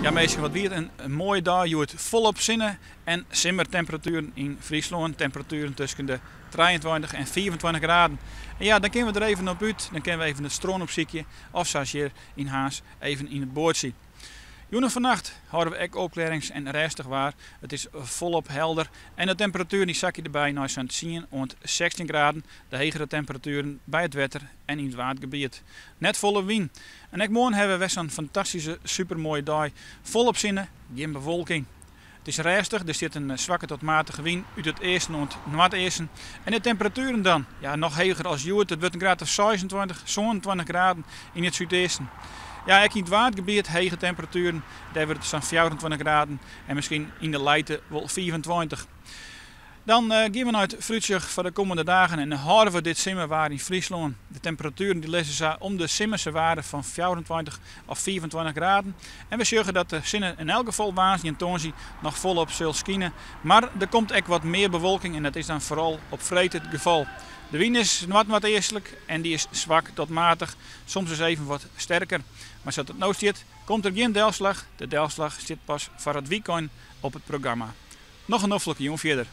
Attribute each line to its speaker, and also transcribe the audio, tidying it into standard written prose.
Speaker 1: Ja minsken, wat wie it in moaie dei hjoed. Folop sinne en simmertemperatueren yn Fryslân. Temperatueren tusken de 23 en 25 graden. En ja, dan kinne we der even op út. Dan kinne we even it strân opsykje of sa as hjir yn Harns even yn it boatsje. Jûn en fannacht hâlde we ek opklearrings en rêstich waar. It is folop helder en de temperatueren dy sakje derby nei sa'n 10 oant 16 graden. De hegere temperatueren by it wetter en yn it Waadgebiet. Net folle wyn. En ek moarn hawwe we wer sa'n fantastyske supermoaie dei. Folop sinne, gjin bewolking. It is rêstich, der stiet in swakke tot matige wyn út it easten oant noardeasten. En de temperatueren dan? Ja, noch heger as hjoed. It wurdt in graad of 26, 27 graden yn it súdeasten. Ja, ek yn it Waadgebiet hege temperatueren. Dêr wurdt it sa'n 24 graden en miskien yn de lijte wol 25. Dan gean we nei it foarútsjoch foar de kommende dagen en dan hâlde we dit simmerwaar yn Fryslân. De temperatueren dy lizze sa om de simmerse waarde fan 24 of 25 graden. En we sjogge dat de sinne yn elk gefal woansdei en tongersdei noch folop sil skine. Mar der komt ek wat mear bewolking en dat is dan foaral op freed it gefal. De wyn is noard-noardeastlik en dy is swak tot matich, soms ris even wat sterker. Mar sa't it no stiet, komt der gjin delslach. De delslach stiet pas foar it wykein op it programma. Noch in noflike jûn fierder.